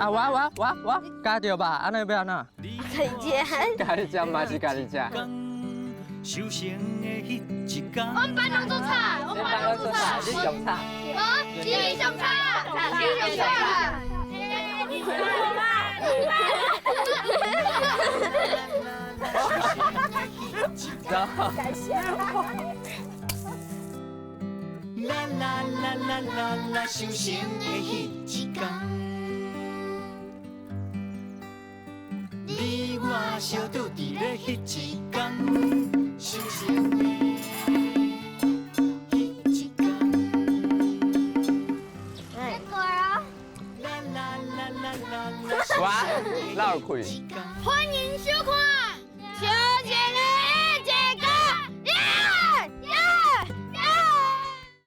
啊，我我我我咬著吧，按呢欲按怎？家己食。家己食嘛是家己食。我們班攏做賊，我們班攏做賊，你上賊。我你上賊，你上賊。然後。感謝。啦啦啦啦啦啦，收成的彼一天，你我相拄佇咧彼一天，收成的彼一天。啦啦啦啦啦啦，我落開。